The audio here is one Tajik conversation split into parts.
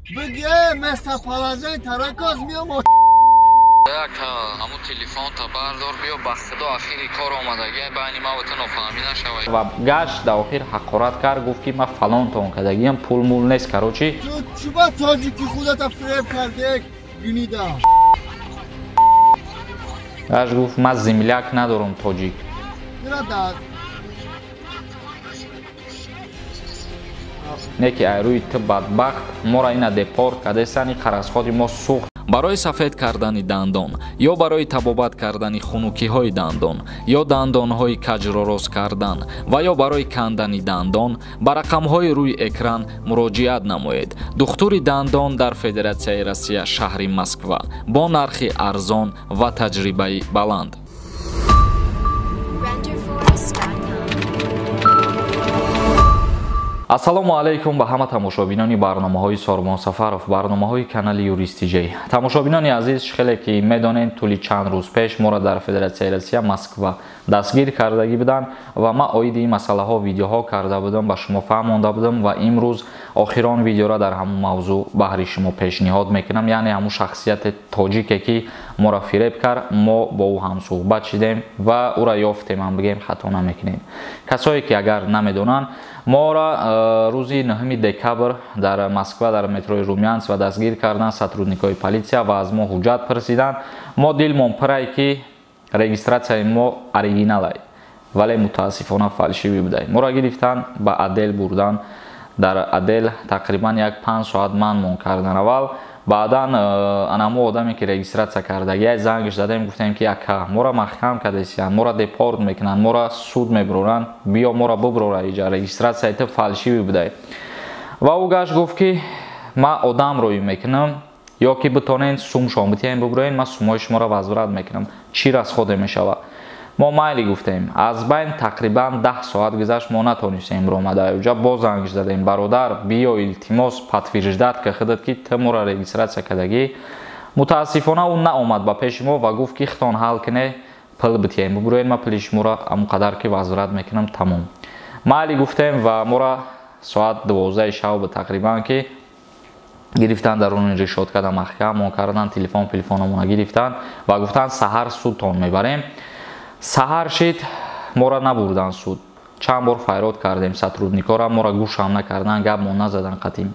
Бигӯ местоположение таракоз миём. Як ҳамун телефонта бардор, биё, ба худо, ахири кор омадагӣ байни ма ва ту нофаҳмӣ нашавад. Ва гашт дар охир ҳақорат кард, гуфт ки ман фалонтон кардагиам, пул мул нест, короче. Ту чуба тоҷики худата фиреб кардек, гнида. Гашт гуфт ман земляк надорам тоҷик. Не ки айрӯи ту бадбахт моро ина депорт кардесани, қаразхоти мо сӯхт. Барои сафед кардани дандон ё барои табобат кардани хунукиҳои дандон ё дандонҳои каҷро рост кардан ва ё барои кандани дандон ба рақамҳои рӯи экран муроҷиат намоед. Духтури дандон дар Федератсияи Россия, шаҳри Москва, бо нархи арзон ва таҷрибаи баланд. Ассалому алайкум ба ҳама тамошобинони барномаҳои Сормон Сафаров, барномаҳои канали Юрист ТЖ. Тамошобинони азиз, хеле ки медонед, тӯли чанд рӯз пеш моро дар Федератсияи Россия, Москва дастгир кардагӣ буданд ва ман оиди ин масъалаҳо видеоҳо карда будам, ба шумо фаҳмонда будам ва имрӯз охирон видеоро дар ҳамун мавзӯъ баҳри шумо пешниҳод мекунам. Яъне ҳамун шахсияти тоҷике ки моро фиреб кард, мо бо ӯ ҳамсӯҳбат шидем ва ӯро ёфтем, ҳам бигем хато намекунем. Касое ки агар намедонанд, моро рӯзи 9 декабр дар Москва дар метрои Румянцево дастгир карданд сотрудникҳои полиция ва аз мо ҳуҷҷат пурсиданд. Мо дилмон пурай ки регистратсияи мо оригиналай, вале мутаассифона фальшивӣ будай. Моро гирифтанд, ба отдел бурданд. Дар отдел тақрибан як 5 соат манмон кардан аввал. Баъдан анамо одаме ки регистратсия кардагия зангш задем, гуфтем ки ака, моро маҳкам кардесиянд, моро депорт мекунанд, моро суд мебуроранд, биё моро бубурора иҷа, регистратсияи ту фальшивӣ будай. Ва ӯ гашт гуфт ки ман одам рӯй мекунам, ё ки битонен сумшон битиҳем бубуроен, ман сумҳои шуморо возврат мекунам, чӣ расходе мешавад. Мо майли гуфтем. Аз байн тақрибан 10 соат гузашт, мо натонистем ромада уҷа. Боз зангш задем, бародар, биё, илтимос, подтверждать ка худат ки ту моро регистратсия кардагӣ. Мутаассифона ӯ наомад ба пеши мо ва гуфт ки хитон ҳал куне, пул битиҳем бубуроен, ман пули шуморо ҳамон қадар ки возврат мекунам, тамом. Майли гуфтем ва моро соат 12 шаб буд тақрибан ки гирифтан дар он решотка да маҳкам кардан, телефон телефономона гирифтан ва гуфтан саҳар судтон мебарем. Саҳар шид, моро набурдан суд. Чанд бор файрод кардем сотрудникора, моро гӯшам накардан, гапмон назадан қатим.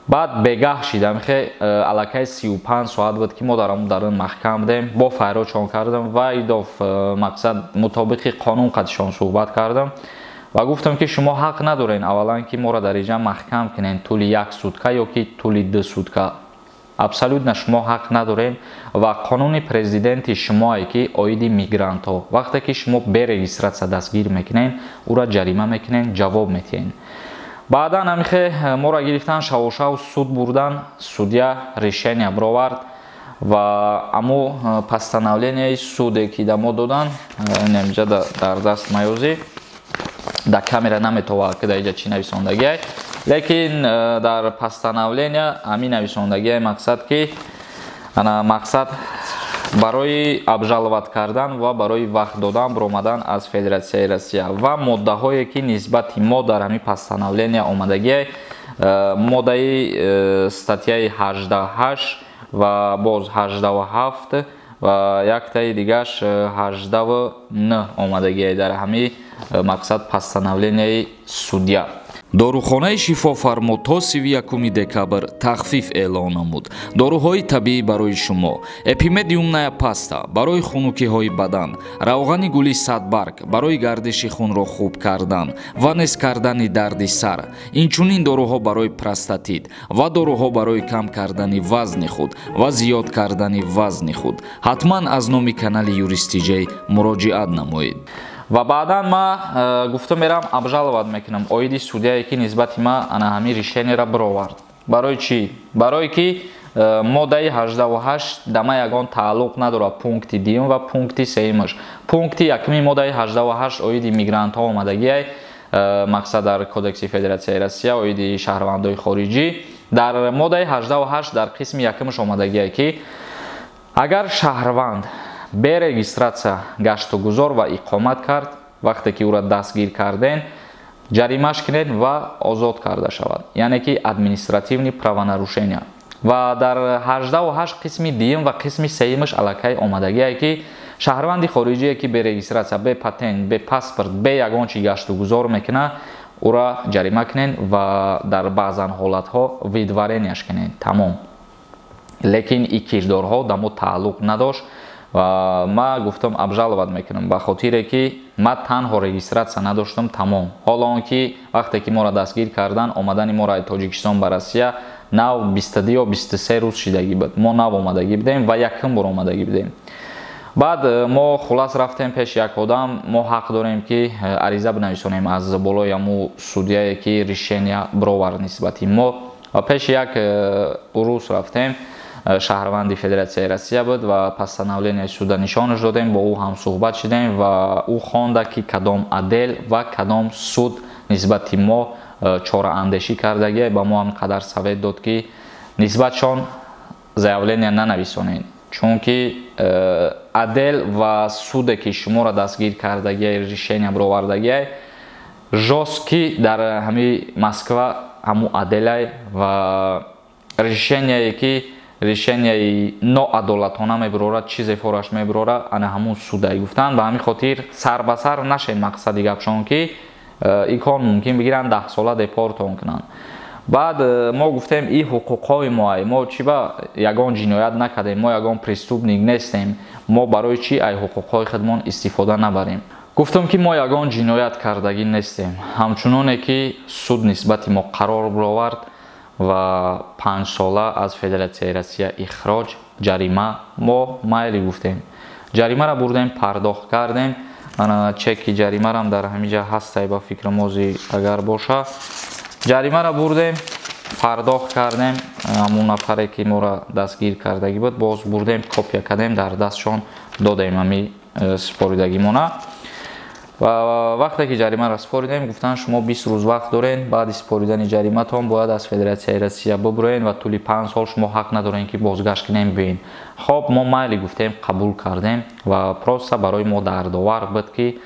Баъд бегаҳ шидам, хе аллакай 35 соат буд ки мо дар ҳамон дарун маҳкам будем. Бо файродшон кардам ва идоф мақсад мутобиқи қонун қатишон суҳбат кардам ва гуфтам ки шумо ҳақ надорен аввалан ки моро дар инҷа маҳкам кунен тӯли як сутка ё ки тӯли 2 сутка. Абсолютно шумо ҳақ надорем ва қонуни президенти шумое ки оиди мигрантҳо, вақте ки шумо бе регистратсия дастгир мекунен, ӯро ҷарима мекунен, ҷавоб метиҳен. Баъдан ҳамихе моро гирифтан, шавошав суд бурдан, судья решения бировард ва аммо постановленияи суде ки да мо додан, инҷа дар даст маёзӣ, дар камера наметовад ки дар инҷа чӣ нависондагиай, лекин дар постановления ҳамин нависондагиай мақсад ки ана мақсад барои обжаловать кардан ва барои вақт додан баромадан аз Федератсияи Россия ва моддаҳое ки нисбати мо дар ҳамин постановления омадагиай, моддаи статьяи 88 ва боз 87 ва яктаи дигаш 89 омадагиай дар ҳамин мақсад постановленияи судья. Дорухонаи шифофармо то 31 декабр тахфиф эълон намуд. Доруҳои табиӣ барои шумо: эпимедиумная паста барои хунукиҳои бадан, равғани гули садбарг барои гардиши хунро хуб кардан ва нест кардани дарди сар, инчунин доруҳо барои простатит ва доруҳо барои кам кардани вазни худ ва зиёд кардани вазни худ. Ҳатман аз номи канали Юрист ТЖ муроҷиат намоед. Ва баъдан ман гуфта мерам обжаловать мекунам оиди судяе ки нисбати ман ана ҳамин решениеро бировард. Барои чӣ? Барое ки моддаи 88 да ман ягон тааллуқ надорад, пункти дуюм ва пункти сеюмаш. Пункти якуми моддаи 88 оиди мигрантҳо омадагиай, мақсад дар Кодекси Федератсияи Россия оиди шаҳрвандои хориҷӣ. Дар моддаи 88 дар қисми якумаш омадагиай ки агар шаҳрванд бе регистратсия гаштугузор ва иқомат кард, вақте ки ӯро дастгир карден, Ҷаримаш кунед ва озод карда шавад, яъне ки административный правонарушения. Ва дар 18 қисми дуюм ва қисми сеюмаш аллакай омадагие, ки шаҳрванди хориҷие, ки бе регистрация, бе патент, бе паспорт, бе ягон чи гаштугузор мекунад, ӯра ҷарима кунед ва дар баъзан ҳолатҳо выдворения ш кунед, тамом. Лекин и кирдорҳо да мо тааллуқ надошт ва ма гуфтам, обжаловать мекунам, ба хотире ки ма танҳо регистрация надоштам, тамом. Ҳоло он ки вақте ки моро дастгир кардан, омадани моро аз Тоҷикистон ба Россия нав 22 ё 23 рӯз шидагӣ буд. Мо нав омадагӣ будем ва якум бор омадагӣ будем. Баъд мо хулас рафтем пеши як одам. Мо ҳақ дорем, ки ариза бинависонем аз болои ҳаму судья е, ки решения бировард нисбати мо. Ва пеши як урус рафтем, шаҳрванди Федератсияи Россия буд, ва постановление суда нишонаш додем, бо ӯ ҳам суҳбат шудем ва ӯ хонда, ки кадом отдел ва кадом суд нисбати мо чораандешӣ кардагӣ. Ба мо ҳам қадар совет дод, ки нисбатшон заявление нанависонед, чунки отдел ва суде, ки шуморо дастгир кардагия, решения бировардагия, жёсткий дар ҳами Москва ҳаму отдел ай ва решение е, ки решения и ноадолатона мебирорад, чизе фораш мебирорад, ана ҳамун судай, гуфтанд. Ба ҳамин хотир сар ба сар нашед. Мақсади гапшон, ки икон мумкин бигиранд, 10 сола депорт он кунанд. Баъд мо гуфтем, и ҳуқуқҳои моай, мо чӣ ба ягон ҷиноят накардем, мо ягон преступник нестем, мо барои чӣ ай ҳуқуқҳои худмон истифода набарем? Гуфтам, ки мо ягон ҷиноят кардагӣ нестем. Ҳамчуноне ки суд нисбати мо қарор бировард ва 5 сола аз Федератсияи Россия ихроҷ, ҷарима, мо майли гуфтем. Ҷаримаро бурдем, пардохт кардем. Чеки ҷаримарам дар ҳамин ҷа ҳастай, ба фикри мози агар боша. Ҷаримаро бурдем, пардохт кардем. Ҳамун нафаре, ки моро дастгир кардагӣ буд, боз бурдем, копия кардем, дар дастшон додем ҳами супоридагимона. Ва вақте ки ҷаримаро супоридем, гуфтанд, шумо 20 рӯз вақт доред, баъди супоридани ҷариматон бояд аз Федератсияи Россия бубуроед ва тӯли 5 сол шумо ҳақ надоред, ки бозгашт кунем, биёед. Хоб, мо майли гуфтем, қабул кардем. Ва просто барои мо дардовар буд, ки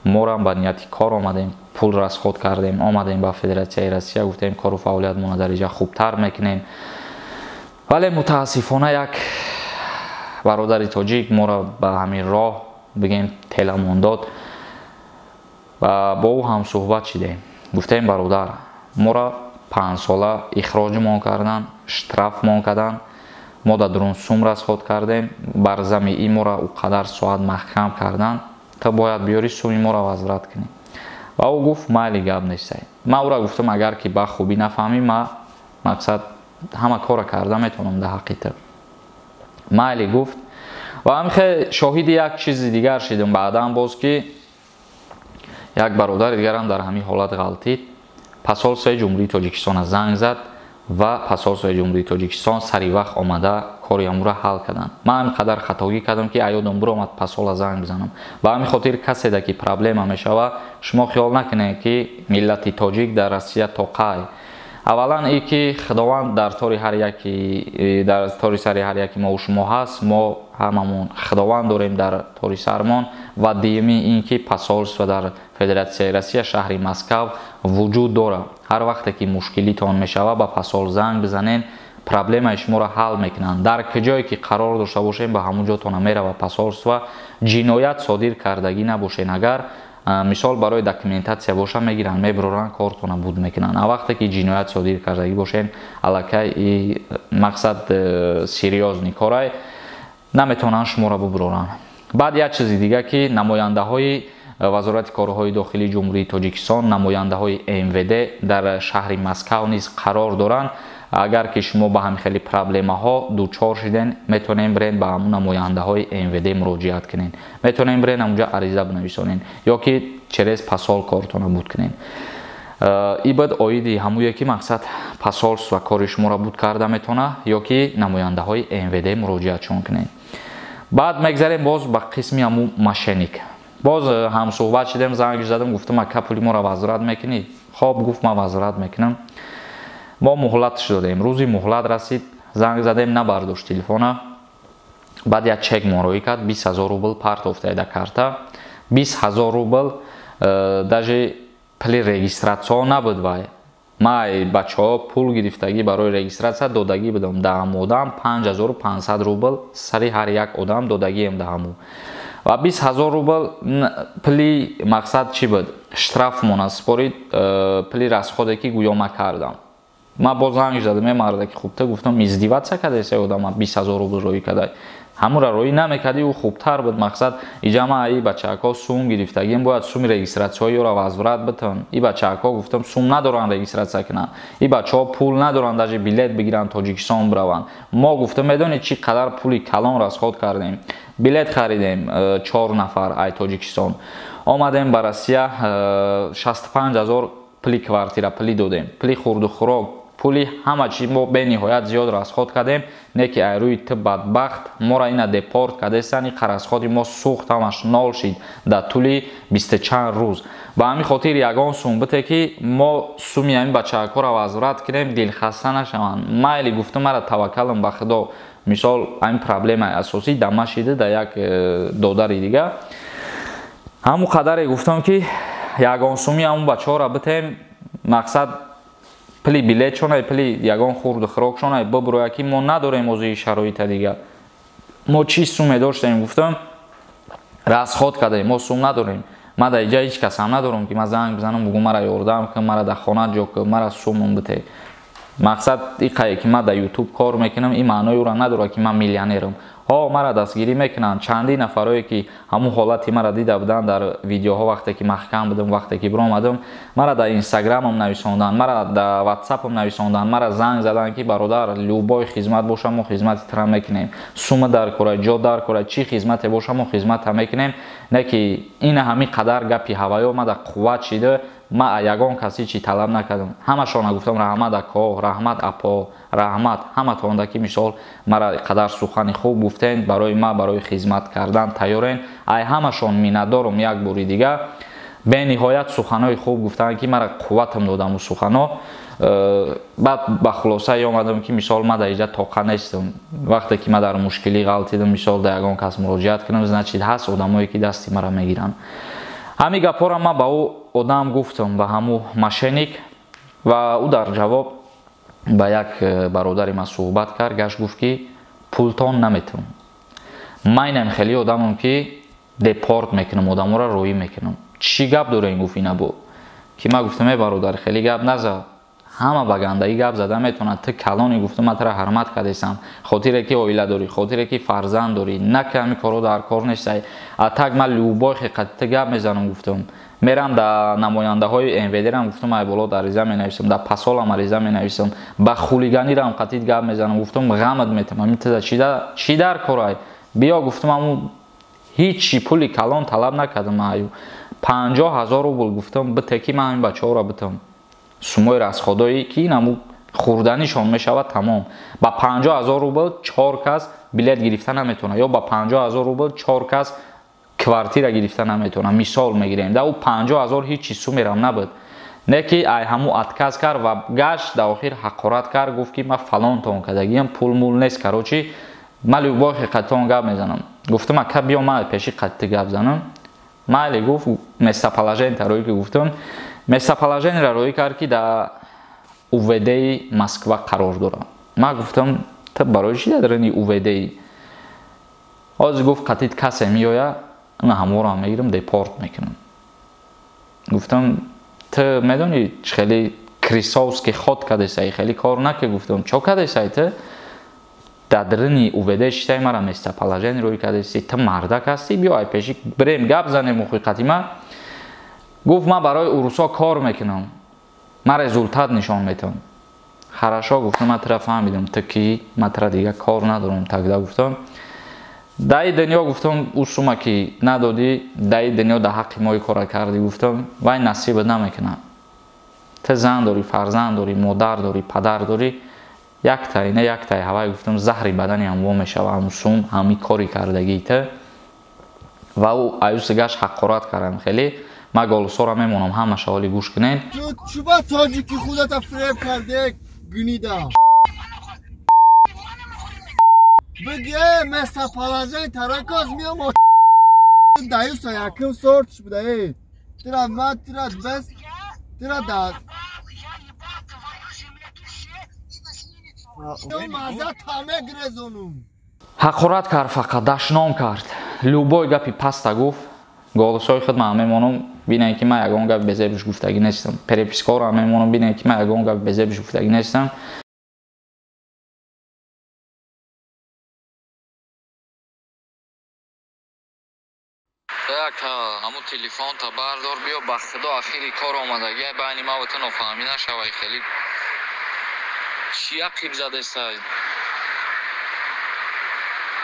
морам ба нияти кор омадем, пул расход кардем, омадем ба Федератсияи Россия, гуфтем, кору фаъолиятмонро дар инҷа хубтар мекунем. Вале мутаассифона як бародари тоҷик моро ба ҳамин роҳ, бигем, теламон дод. Ва бо ӯ ҳам суҳбат шидем, гуфтем, бародар, моро 5 сола ихроҷмон карданд, штрафмон карданд, мо дар дурун сум расход кардем, бар зами и моро ӯ қадар соат маҳкам карданд, ту бояд биёри, суми моро возврат кунӣ. Ва ӯ гуфт, майли, гап нестай. Ман ӯра гуфтам, агар ки ба хубӣ нафаҳмӣ, ма мақсад ҳама кора карда метавонам дар ҳаққи ту. Майли, гуфт. Ва ҳамихе шоҳиди як чизи дигар шидам баъдан боз, ки як бародари дигарам дар ҳамин ҳолат ғалтид. Посольство и Ҷумҳурии Тоҷикистона занг зад ва посольство и Ҷумҳурии Тоҷикистон сари вақт омада, кори ҳамура ҳал карданд. Ман ҳамин қадар хатогӣ кардам, ки аёдам биромад посола занг бизанам. Ба ҳамин хотир каседа ки проблема мешава, шумо хиёл накунед, ки миллати тоҷик дар Россия тоқай. Аввалан и ки Худованд дар тори ҳар яки, дар тори сари ҳар яки мо шумо ҳаст, мо ҳамамон Худованд дорем дар тори сармон. Ва дуюми ин ки посольство дар Федератсияи Россия, шаҳри Москав вуҷуд дорад. Ҳар вақте ки мушкилитон мешава, ба посол занг бизанед, проблемаи шуморо ҳал мекунанд. Дар куҷое ки қарор дошта бошем, ба ҳамун ҷотона мерава посольство. Ҷиноят содир кардагӣ набошен агар, мисол, барои документация боша, мегиранд, мебуроранд, кортона буд мекунанд. А вақте ки ҷиноят содир кардагӣ бошен, аллакай и мақсад серьёзный корай, наметавонанд шуморо бубуроранд. Баъд як чизи дига, ки намояндаҳои Вазорати корҳои дохилии Ҷумҳурии Тоҷикистон, намояндаҳои МВД дар шаҳри Москав низ қарор доранд. Агар ки шумо ба ҳамин хели проблемаҳо дучор шиден, метавонем бирен, ба ҳамун намояндаҳои МВД муроҷиат кунед, метавонем бирен, ҳамунҷа ариза бинависонед ё ки через посол кортона буд кунед. И баъд оиди ҳамуе ки мақсад посольство кори шуморо буд карда метавона ё ки намояндаҳои МВД муроҷиатшон кунед. Баъд мегзарем боз ба қисми ҳамун мошенник. Боз ҳамсуҳбат шидем, занг задам, гуфтам, ака, пули моро возврат мекунӣ? Хоб, гуфт, ман возврат мекунам. Мо муҳлатш додем, рӯзи муҳлат расид, занг задем, набардошт телефона. Баъд як чек мороӣ кард, 20 000 рубл партофтаеда карта, 20 000 рубл. Даже Пули регистратсия набуд вай. Ма бачаҳо пул гирифтагӣ барои регистратсия додагӣ будам. Да ҳаму одам 5500 рубл сари ҳар як одам додагием да ҳаму. Ва 20 000 рубл пули мақсад чӣ буд? Штраф мона спорид, пули расходе ки гӯё ма кардам. Ма боз занг задам, е мардаки хубта гуфтам, издеваться кадаи одама 20 000 рубл роӣ кадай. Ҳамура роӣ намекардӣ, ӯ хубтар буд. Мақсад иҷа ма и бачаҳако сум гирифтагим, бояд суми регистратсияҳои возврат битан. И бачаҳако гуфтам сум надоранд регистратсия кунанд. И бачаҳо пул надоранд даже билет бигиранд Тоҷикистон бираванд. Мо гуфтам медонед чӣ қадар пули калон расход кардем. Билет харидем 4 нафар ай Тоҷикистон. Омадем ба Россия 65 000 пули квартира пули додем. Пули хурду хӯрок, пули ҳама чиз мо бениҳоят зиёд расход кардем. Не ки ай рӯи ту бадбахт моро ина депорт кардестан, ин расходи мо сӯхт, ҳамаш нол шид дар тӯли бисту чанд рӯз. Ба ҳамин хотир ягон сум бите ки мо суми ҳамин бачаҳакоро возврат кунем, дилхаста нашаванд. Майли гуфтам, мара таваккалам ба Худо. Мисол ҳамин проблемаи асосӣ да ма шида да як додари дига. Ҳамун қадаре гуфтам ки ягон суми ҳамун бачаҳоро битем, мақсад пули билетшонай, пули ягон хурду хӯрокшонай бибуроя ки мо надорем озии шароита дига. Мо чӣ суме доштем гуфтам, расход кардем, мо сум надорем. Ма дар иҷа ҳеҷ касам надорам ки ма занг бизанам бугӯ мара ёрдам кун, мара дар хона ҷо кун, мара сумам бите. Мақсад иқае ки ма дар ютуб кор мекунам, ин маънои ӯро надорад ки ман миллионерам. Ҳо, мара дастгирӣ мекунанд. Чандин нафарое ки ҳамун ҳолати мара дида буданд дар видеоҳо, вақте ки маҳкам будам, вақте ки биромадам, мара дар инстаграмам нависонданд, мара дар ватсапам нависонданд, мара занг заданд ки бародар, любой хизмат боша мо хизмати тра мекунем. Сума дар кора, ҷо дар кора, чӣ хизмате боша мо хизмата мекунем. Не ки ина ҳамин қадар гапи ҳаваё ма дар қувват шида, ма ягон каси чӣ талаб накардам. Ҳамашона гуфтам раҳмат ако, раҳмат апо, раҳмат ҳаматонда ки мисол мара қадар сухани хуб гуфтен, барои ма барои хизмат кардан тайёрен. Ай ҳамашон миннатдорум як бори дига. Бениҳоят суханои хуб гуфтанд ки мара қувватам додам у сухано. Баъд ба хулосае омадам ки мисол ма дар иҷа тоқа нестам. Вақте ки ма дар мушкилӣ ғалтидам, мисол дар ягон кас муроҷиат кунам, значит ҳаст одамое ки дасти мара мегиранд. Ҳамин гапҳоро ма ба ӯ одам гуфтам, ба ҳамун мошенник, ва ӯ дар ҷавоб ба як бародари ман суҳбат кард, гашт гуфт ки пултон наметавон. Ман инам хеле одамам ки депорт мекунам, одаморо роӣ мекунам. Чӣ гап дорем гуфт ина бо? Ки ман гуфтам эй бародар, хеле гап наза. Ҳама ба гандаги гап зада метавонад. Ту калони гуфтам, ман тура ҳурмат кардесам. Хотире ки оила дорӣ, хотире ки фарзанд дорӣ, на ки ҳамин корҳо дар кор нестай. А так ман любой хиқати ту гап мезанам гуфтам. Мерам да намояндаҳои МВД-рам гуфтам, ай боло ариза менависам, да пасолам ариза менависам, ба хулиганирам қатид гап мезанам, гуфтам ғамат метам. Ҳамин ту чӣ дар корай? Биё гуфтам, ҳамун ҳеҷ пули калон талаб накардам аю. 50 000 рубл гуфтам, бите ки ман ҳамин бачаҳоро битам. Сумои расходое ки ин хӯрданишон мешавад тамом. Ба 50 000 рубл 4 кас билет гирифта наметавонад, ё ба 50 000 рубл 4 кас квартира гирифта наметавонад. Мисол мегирем, да ӯ 50 000 ҳеҷ чиз сумерам набуд. Не ки ай ҳаму отказ кард ва гашт дар охир ҳақорат кард, гуфт ки ман фалонтон кардагиам, пул мул нест, короче ман любой ҳақиқатон гап мезанам. Гуфтам ака биё ман пеши қатти гап занам. Майли гуфт, местоположение тарои ки гуфтам, местоположениеро роӣ кард ки дар УВД-и Москва қарор дорад. Ман гуфтам ту барои чӣ дар даруни УВД-и? Ҳозир гуфт қатид касе меояд, ман ҳаморо мегирам, депорт мекунам. Гуфтам ту медонӣ чӣ хеле крисовский ход кардесай, хеле кор наки. Гуфтам чо кардесай ту? Дар даруни УВД шитай мара местоположение роӣ кардеси, ту мардак ҳастӣ, биё ай пеши бирем гап занем ҳақиқати ма. Гуфт ман барои урусо кор мекунам, ман результат нишон метавам. Хорошо гуфтам, ман тура фаҳмидам, ту кӣ, ман тура дига кор надорам. Тогда гуфтам даи дунё, гуфтам ӯ сума ки надодӣ, даи дунё дар ҳаққи мо кора кардӣ, гуфтам вай насибат намекунад. Ту зан дорӣ, фарзанд дорӣ, модар дорӣ, падар дорӣ, яктай не яктай ҳавай гуфтам заҳри бадани ҳамво мешава ҳамун сум, ҳамин кори кардагии ту. Ва ӯ аюси гашт ҳақорат кардам хеле. Ман голосҳоро мемонам, ҳамаша ҳоли гӯш кунед. Ту чӯба тоҷики худата фиреб кардек гунида. Бигӣ местоположение таракоз миём даюса якум сортш буда. Эй, тира ман тира бас Ты да. Ҳақорат кард, фақат дашном кард. Любой гапи паста гуфт. Голосҳои худ ман мемонам, бинед ки ман ягон гап безебиш гуфтагӣ нестам. Перепискаҳоро мемонам, бинед ки ман ягон гап безебиш гуфтагӣ нестам. Так, ҳамун телефонта бардор, биё ба худо ахири кор омадагӣ, байни ма ва ту нофаҳмӣ нашавай хеле. Чия қиб задеста?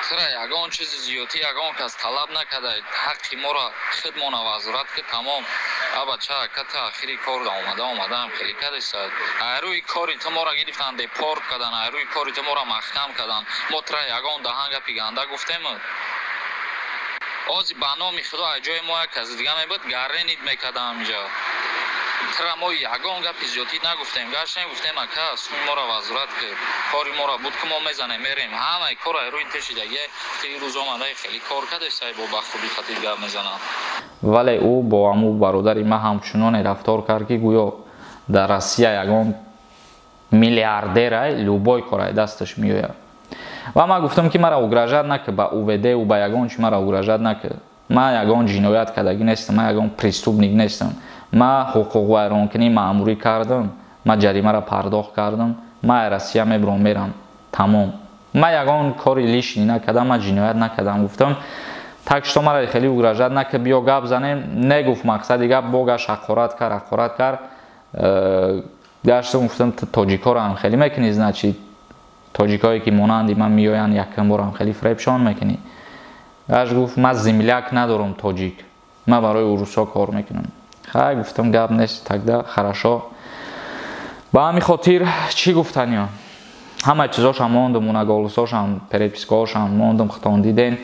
Тира ягон чизи зиёдӣ ягон кас талаб накарда, ҳаққи моро худмона вазорат ки тамом. Аба ча ката ахири кор омадаам хеле кадеста. Айрӯи кори ту моро гирифтан, депорт кардан, айрӯи кори ту моро маҳкам кардан. Мо тира ягон даҳан гапи ганда гуфтем. Ози ба номи худо ай ҷои мо як каси дига мебуд, гаренид мекардам инҷа. Тира мо ягон гапи зиёдӣ нагуфтем, гаштем гуфтем ака суми моро вазорат ки кори моро буд ки мо мезанем мерем. Ҳамаи кор ай рӯи тешидаги ти рӯз омадаи хеле кор кардесай бо ба хуби хатир гап мезанам. Вале ӯ бо ҳамун бародари ман ҳамчуноне рафтор кард ки гӯё дар Россия ягон миллиардерай, любой кор ай дасташ меояд. Ва ман гуфтам ки мара угрожать накун ба УВД ба ягон чи мара угрожать накун. Ман ягон ҷиноят кардагӣ нестам, ман ягон преступник нестам. Ман ҳуқуқвайронкунии маъмурӣ кардам, ман ҷаримаро пардохт кардам, ман аз Россия мебурам мерам. Тамом. Ман ягон кори лишний накардам, ман ҷиноят накардам гуфтам. Так что мара хеле угрожать накун, биё гап занем. Негуфт мақсади гап, бо гашт ҳақорат кард, ҳақорат кард. Гаштам гуфтам тоҷикоро ҳам хеле мекунӣ, значит тоҷикое ки монанди ман меоянд якум борам хеле фребшон мекунӣ. Гашт гуфт ман земляк надорам тоҷик, ман барои урусҳо кор мекунам. Хай гуфтам гап нест, тогда хорошо. Ба ҳамин хотир чӣ гуфтаниё? Ҳама чизошам мондум, уна голосошам, перепискаҳошам мондум, худтон диден.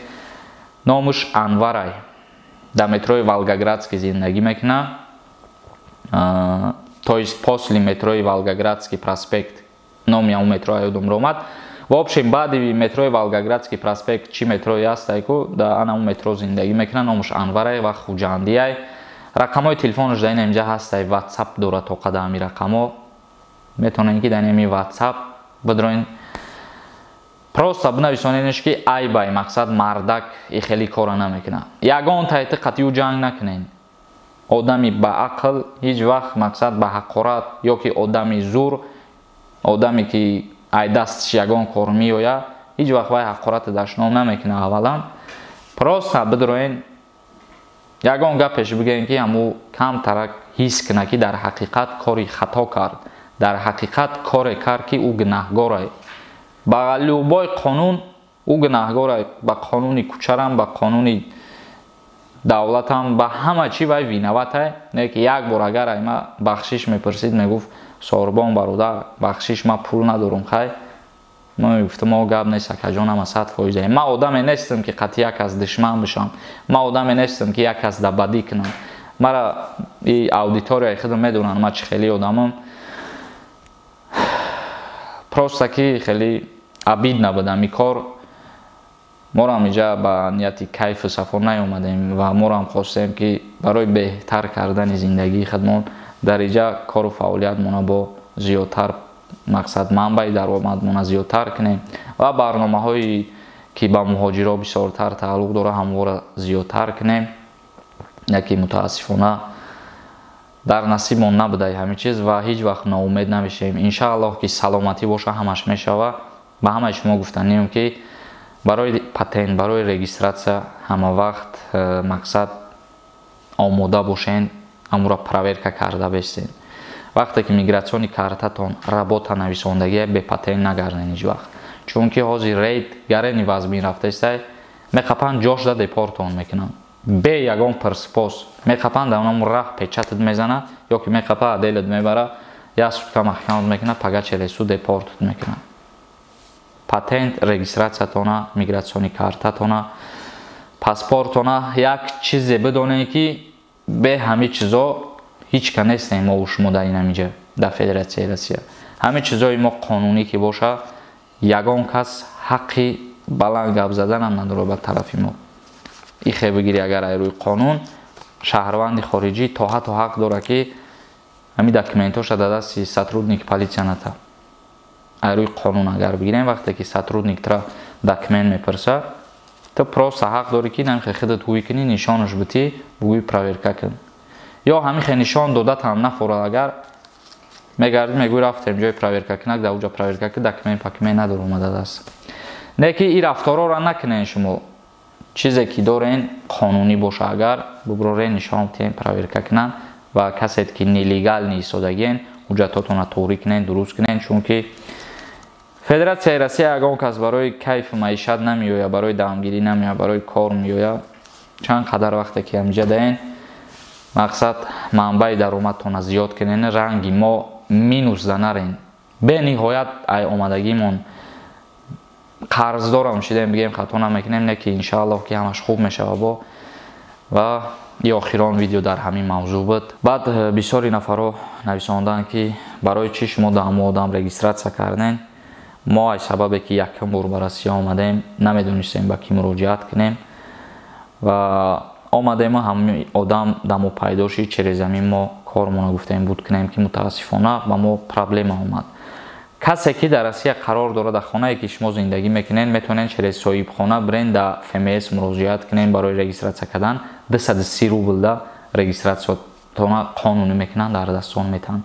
Номуш Анварай. Дар метрои Волгоградский зиндагӣ мекунад. То есть после метрои Волгоградский проспект. Номи ҳамун метро ёдум омад. В общем, баъди метрои Волгоградский проспект чӣ метрое ҳастай ку, дар ана ҳамун метро зиндагӣ мекунад. Номуш Анварай ва Хуҷандиай. Рақамҳои телефонаш дар ин инҷа ҳастай, WhatsApp дорад то қадар ҳамин рақамҳо. Метавонед ки дар ин WhatsApp бидроин. Просто бинависонедш ки айбай, мақсад мардак и хеле кора намекунад. Ягон тайти қатъи ӯ ҷанг накунед. Одами ба ақл ҳеҷ вақт мақсад ба ҳақорат ё ки одами зур, одаме ки ай дасташ ягон кор меояд, ҳеҷ вақт вай ҳақорати дашном намекунад аввалан. Просто бидроен ягон гапеш бигӯем ки ҳамӯ камтарак ҳис кунад ки дар ҳақиқат кори хато кард, дар ҳақиқат коре кард ки ӯ гунаҳгорай. Ба любой қонун ӯ гунаҳгорай, ба қонуни кӯчарам, ба қонуни давлатам, ба ҳама чӣ вай виноватай. Не ки як бор агар ай ма бахшиш мепурсид, мегуфт Сорбон бародар, бахшиш, ман пул надорам, хай. Ман мегуфтам о гап нест, акаҷон, ама 100%. Ман одаме нестам ки қатъи як кас душман бишам. Ман одаме нестам ки як кас дабадӣ кунам. Мара и аудиторияи худам медонанд ман чӣ хеле одамам. Просто ки хеле абид набудам ин кор. Морам инҷа ба нияти кайфу сафо наомадем ва морам хостем ки барои беҳтар кардани зиндагии худмон дар инҷа кору фаъолиятмона бо зиёдтар мақсад манбаи даромадмона зиёдтар кунем ва барномаҳое ки ба муҳоҷиро бисёртар тааллуқ дорад ҳамвора зиёдтар кунем. Яке мутаассифона дар насибмон набудаи ҳамин чиз ва ҳеҷ вақт ноумед намешавем. Иншааллоҳ ки саломатӣ боша ҳамаш мешава. Ба ҳамаи шумо гуфтанием ки барои патент, барои регистратсия ҳама вақт мақсад омода бошен, ҳамура проверка карда бестен. Вақте ки мигратсиони картатон работа нависондагия, бепатент нагарден ҳеҷ вақт. Чунки ҳозир рейд гарени вазмин рафтаистай, меқапанд ҷошда депортон мекунанд. Бе ягон пирспос меқапанд дар онам раҳ печатат мезанад ё ки меқапа аделат мебара, як сутка маҳкамат мекунад, пага челесу депортат мекунад. Патент, регистратсиятона, мигратсиони картатона, паспортона як чизе бидонед ки бе ҳамин чизо ҳеҷ ка нестем мо шумо дар ин ҳаминҷа дар Федератсияи Россия. Ҳамин чизои мо қонунӣ ки боша, ягон кас ҳаққи баланд гап заданам надорад ба тарафи мо. Ихе бигири агар ай рӯи қонун шаҳрванди хориҷӣ то ҳатто ҳақ дорад ки Ҳамин документоша дар дасти сотрудник полиция ната. Ай рӯи қонун агар бигирем, вақте ки сотрудник тра документ мепурса, ту просто ҳақ дорӣ, ки намихе худат ҳуй кунӣ, нишонаш битӣ, бугӯи проверка кун. Ё ҳамихе нишон додатам нафорад, агар мегардӣ, мегӯй рафтем ҷои проверка кунак, дар уҷа проверка ки документ пакумент надор омада даст. Не ки ин рафторҳоро накунен шумо. Чизе ки дорен, қонунӣ боша, агар буброрен, нишон битиҳен, проверка кунанд. Ва касе ки нелегально истодагиен, ҳуҷҷатотонро тоғрӣ кунен, дуруст кунен, чунки Федератсияи Россия ягон кас барои кайфу маишат намеояд, барои дамгирӣ намеояд, барои кор меояд. Чанд қадар вақте ки ҳамиҷа даен, мақсад манбаи даромадтонро зиёд кунен, ранги мо минус да нарен. Бениҳоят ай омадагимон қарздорам шидем, бигем хато намекунем, не ки иншааллоҳ ки ҳамаш хуб мешава бо. Ва и охирон видео дар ҳамин мавзӯъ буд. Баъд бисёри нафарҳо нависонданд, ки барои чӣ шумо да ҳамо одам регистрация карден. Мо аз сабабе ки якум бор ба Россия омадем, намедонистем ба кӣ муроҷиат кунем ва омадему ҳамин одам да мо пайдо шид, через ҳамин мо кормона гуфтем буд кунем, ки мутаассифона ба мо проблема омад. Касе ки дар Россия қарор дорад, дар хонае ки шумо зиндагӣ мекунед, метавонед через соҳибхона бирен, да ФМС муроҷиат кунед барои регистрация кардан. 230 рубл да регистрациятона қонунӣ мекунанд, дар дастон метаҳанд.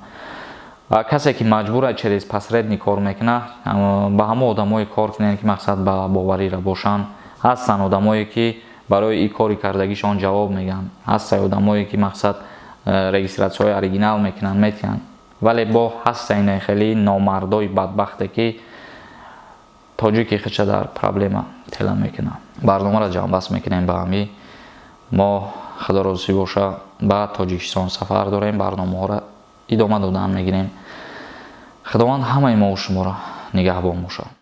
Ва касе ки маҷбура через посредник кор мекунад, ба ҳамо одамое кор кунед, ки мақсад ба боварира бошанд. Ҳастанд одамое, ки барои и кори кардагишон ҷавоб мегӯянд, ҳастанд одамое, ки мақсад регистрацияҳои оригинал мекунанд, метиҳанд, вале бо ҳастанд хеле номардои бадбахте, ки тоҷики худша дар проблема тела мекунанд. Барномаро ҷамъбаст мекунем ба ҳамин. Мо, худо розӣ боша, ба Тоҷикистон сафар дорем, барномаҳоро идома додан мегирем. Худованд ҳамаи мову шуморо нигаҳбон бошад.